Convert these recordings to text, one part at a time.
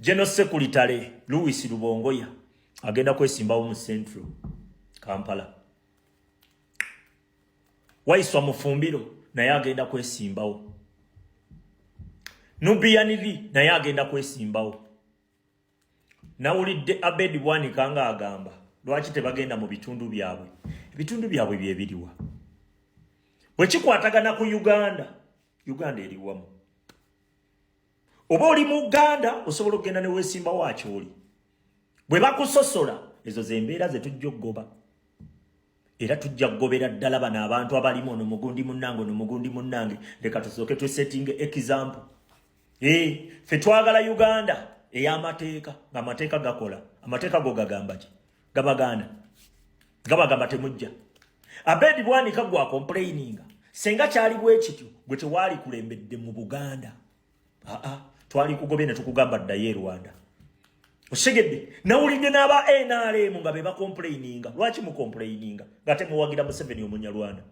General Secretary Louis Lubongoya agenda kwesimbawo mu Central Kampala. Waiswa Mufumbiro naye agenda kwesimbawo. Nubian Lee naye agenda kwesimbawo. Nawulidde Abed Bwanika nga agamba lwaki tebagenda mu bitundu byabwe. Ebitundu byabwe bye biriwa? Bwe kikwatagana ku Uganda, Uganda eri wamu. Oba oli mu Uganda osobola okugenda ne weesimbawo akyoli. Bwe bakusosola ezo z'embeera ze tujja okugoba. Era tujja kugobera ddala bano abantu abalimu ono mugundi munnange ono mugundi munnange, leka tusooke twesettinge example. Ffe twagala Uganda ey'amateeka, ng'amateeka gakola. Amateeka go gagamba ki? Gabagaana. Gabagamba temujja. Abed Bwanika gwa complaininga. Senga kyali bwe kityo gwe tewaali kulembedde mu Buganda. Twali kugobye ne tukugamba ddayo e Rwanda. Osigedde nawulidde n'aba NRM nga be bakomplaininga. Lwaki mukomplaininga nga temuwagira Museveni Omunyarwanda?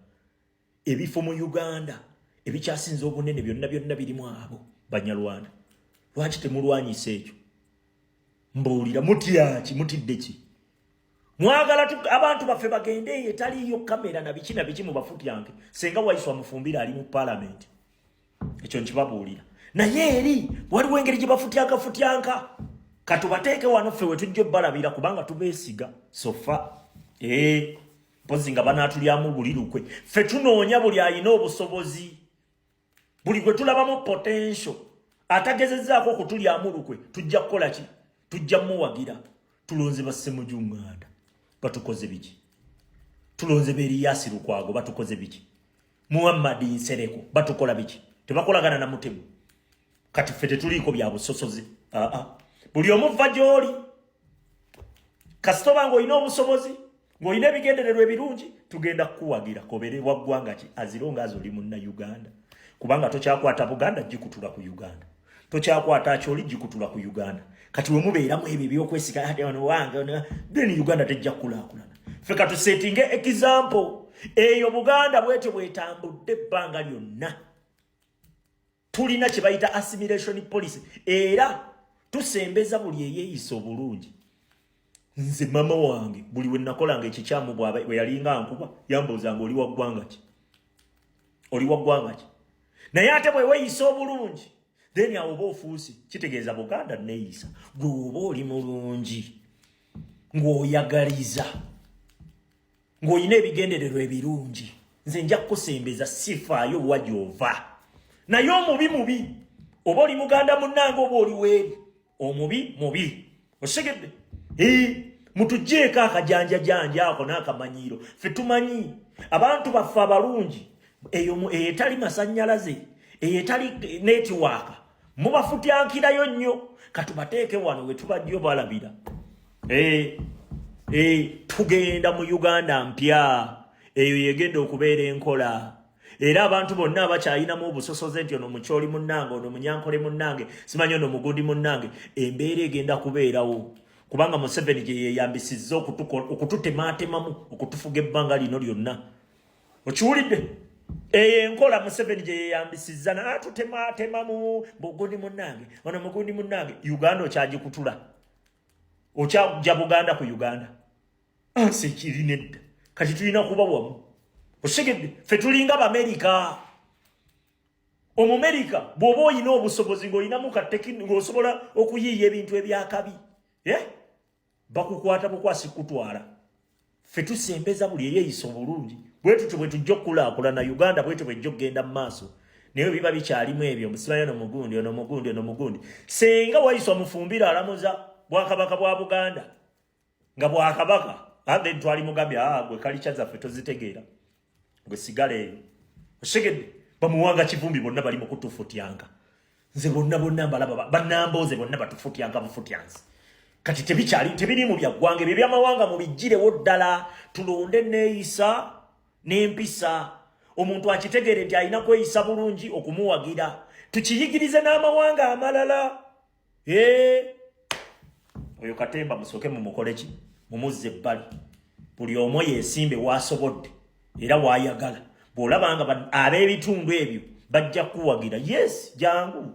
Ebifo mu Uganda ebikyasinze obunene byonna byonna birimu abo Banyarwanda. Lwaki temulwanyisa ekyo? Mbuulira, mutyaki? Mutidde ki? Mwagala abantu baffe bagende eyo etaliiyo kamera na biki na biki mubafutyanke. Senga Waiswa Mufumbiro ali mu palamenti, ekyo nkibabuulira. Naye eri waliwo engeri gye bafutyankafutyanka. Katubateeke wano ffe we tujja obbalabira kubanga tubeesiga sofa. Mpozi nga banaatulyamu buli lukwe. Ffe tunoonya buli alina obusobozi, buli gwe tulabamu potential atagezezzaako okutulyamu lukwe, tujja kukola ki? Tujja muwagira. Tulonze ba Ssemujju Nganda batukoze biki? Tulonze ba Erias Lukwago batukoze biki? Muhammad Nsereko batukola biki? Tebakolagana na mutemu. Kati ffe tetuliiko bya busosozi. Buli omu va gy'oli, kasita oba ng'olina obusobozi, ng'olina ebigendererwa ebirungi, tugenda kukuwagira. Kobere wa ggwanga ki, azironga azi oli munna Uganda, kubanga tokyakwata Buganda gikutula ku Uganda, tokyakwata Akyoli gikutula ku Uganda. Kati we mubeeramu ebyo ebyokwesiga ate ono wange, then Uganda tejja kukulaakulana. Ffe katusetinge example eyo. Buganda bwetyo bwetambudde ebbanga lyonna. Tulina kye bayita assimilation policy, era tusembeza buli eyeeyisa obulungi. Nze mama wange buli we nakolanga ekikyamu bwe yalinga nkuba, yambuuzanga, "Oli wa ggwanga ki? Oli wa ggwanga ki?" Naye ate bwe weeyisa obulungi, then awo oba ofuuse kitegeeza Buganda neeyisa. Gwe oba oli mulungi ng'oyagaliza, ng'olina ebigendererwa ebirungi, nze nja kukusembeza, sifaayo wa gy'ova. Naye omubi mubi, oba oli muganda munnange oba oli weeri, omubi mubi. Osegedde? Mutugjeeko akajanjajanja ako n'akamanyiiro. Ffe tumanyi abantu baffe abalungi. Eyo etali masannyalaze, eyo etali network, mubafutyankirayo nnyo. Katubateeke wano we tubajjo balabira. Tugenda mu Uganda mpya, eyo yegenda okubeera enkola. Era abantu bonna abakyayinamu obusosoze nti ono mukyoli munnange, ono munyankole munnange, simanyi ono mugundi munnange, embeera egenda kubeerawo, kubanga Museveni gye yeeyambisizza okututematemamu, okutufuga ebbanga lino lyonna. Okiwulidde? Eyo enkola Museveni gye yeeyambisizza n'atutematemamu, mugundi munnange, ono mugundi munnange. Uganda okyagikutula, okyajja Buganda ku Uganda ansi kiri nedda. Kati tulina kuba wamu. Osegedde? Ffe tulinga Bamerika. Omumerika bw'oba olina obusobozi ng'olinamu kateki, ng'osobola okuyiiya ebintu ebyakabi, eh? Bakukwata bukwasi kutwala. Ffe tusembeza buli eyeeyisa obulungi. Bwe tutyo bwe tujja okukulaakulana Uganda, bwetyo bwejja okugenda mu maaso. Naye biba bikyalimu ebyo musimanyi ono mugundi, ono mugundi, ono mugundi. Senga Wayiswa Mufumbiro alamuza bwakabaka bwa Buganda nga bwakabaka, then twali mugambye, "Ah, gwe kalica zaffe tozitegeera, gwe sigala eyo." Osegedde? Bamuwanga Kivumbi bonna bali mu kutufutyanka. Nze bonna bonna mbalaba, bannambooze bonna batufutyanka bufutyansi. Kati tebikyali, tebirimu bya ggwanga ebyo, ebyamawanga mubijjirewo ddala. Tulonde neeyisa n'empisa, omuntu akitegeere nti alina kweyisa bulungi okumuwagira. Tukiyigirize n'amawanga amalala. Oyo katemba musooke mumukole ki? Mumuzze ebbali. Buli omu yeesimbe waasobodde era waayagala. Bw'olaba nga ab'ebitundu ebyo bajja kukuwagira, yes, jangu.